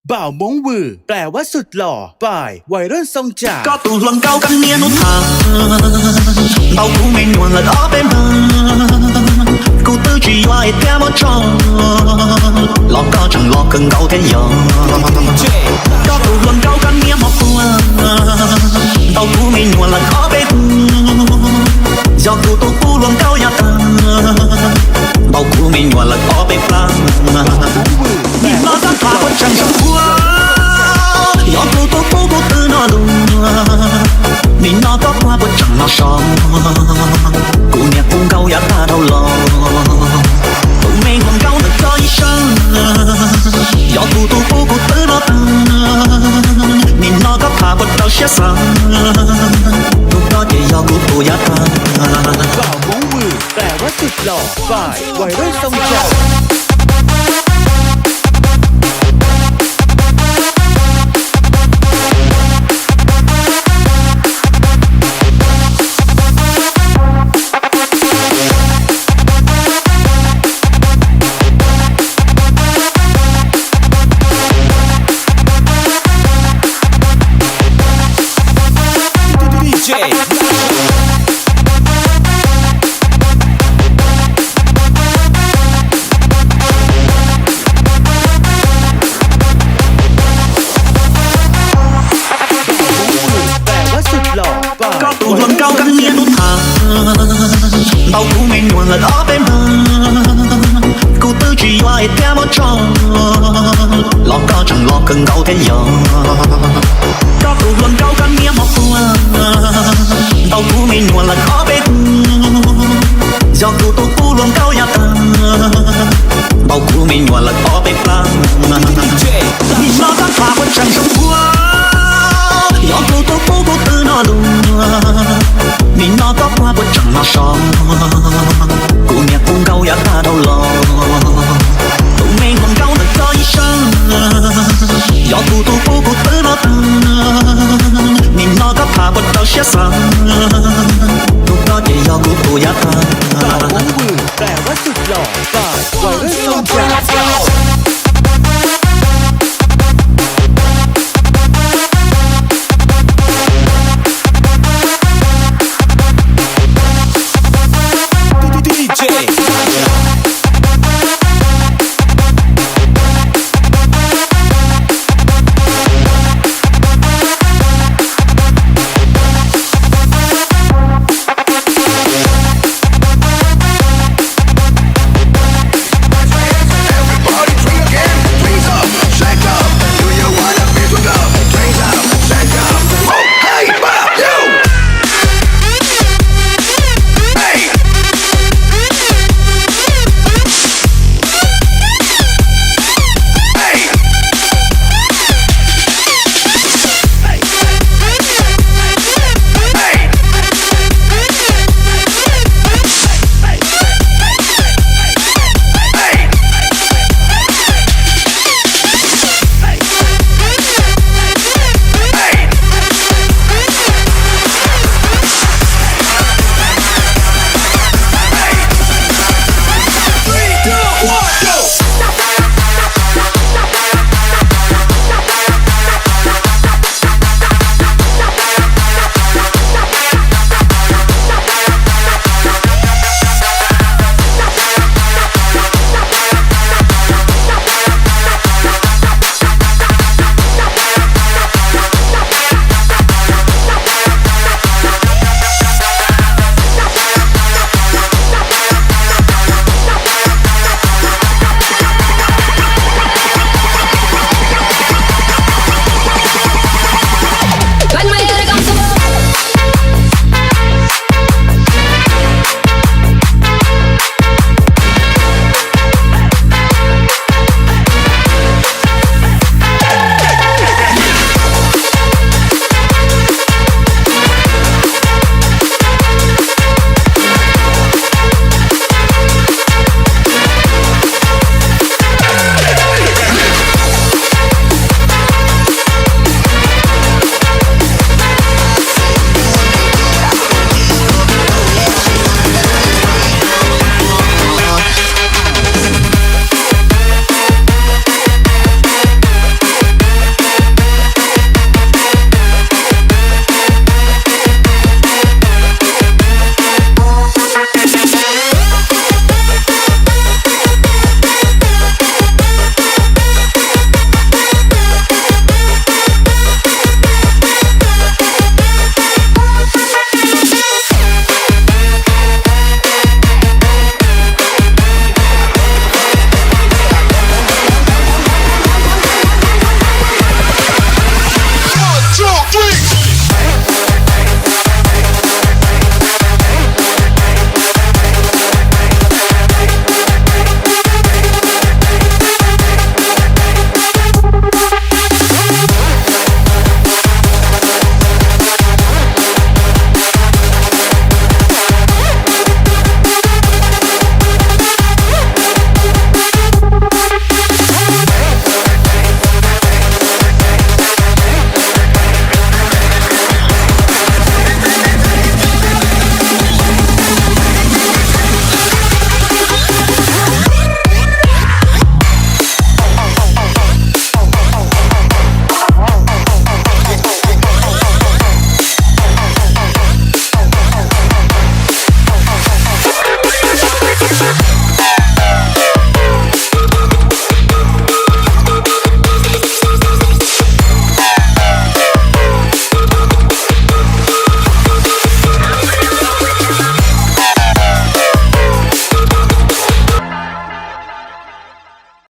Npam Hmoob Vwm, plam vab xwm los, pais vais rab xoo tsam. Koj tus hluas nkauj kab niab hnub tham, ntaus kuv me nyuam lawm ob peb npag. Kuv twb tsis yuav es thiab muab tso, los koj tseem los kawg nkaus thiab yog. Koj tus hluas nkauj kab niab hmo puag, ntaus kuv me nyuam lawm ob peb tug. Yog kuv tus tub hluas nkauj yav tag, ntaus kuv me nyuam lawm ob peb plab. Nim no koj tham puas tseem zoo ua, yog kuv tus tub kuv twb noj lus. Nim no koj tham puas tseem noj so, kuv niag kub nkauj yav tag dhau los. Tus me hluas nkauj ntawm koj ib sab, yog kuv tus tub kuv twb noj tag. Nim no koj tham puas tau siab xav, tus koj ces yog kuv tus yav tag. Npam Hmoob Vwm, plam vab xwm los, pais vais rab xoo tsam. Koj tus hluas nkauj kab niab hnub tham, ntaus kuv me nyuam lawm ob peb npag. Kuv twb tsis yuav es thiab muab tso, los koj tseem los kawg nkaus thiab yog. Koj tus hluas nkauj kab niab hmo puag, ntaus kuv me nyuam lawm ob peb tug. Yog kuv tus tub hluas nkauj yav tag, ntaus kuv me nyuam lawm ob peb plab. Nim no koj tham puas tseem zoo ua, yog kuv tus tub kuv twb noj lus. Nim no koj tham puas tseem noj so, kuv niag kub nkauj yav tag dhau los. Tus me hluas nkauj ntawm koj ib sab, yog kuv tus tub kuv twb noj tag. Nim no koj tham puas tau siab xav, tus koj ces yog kuv tus yav tag.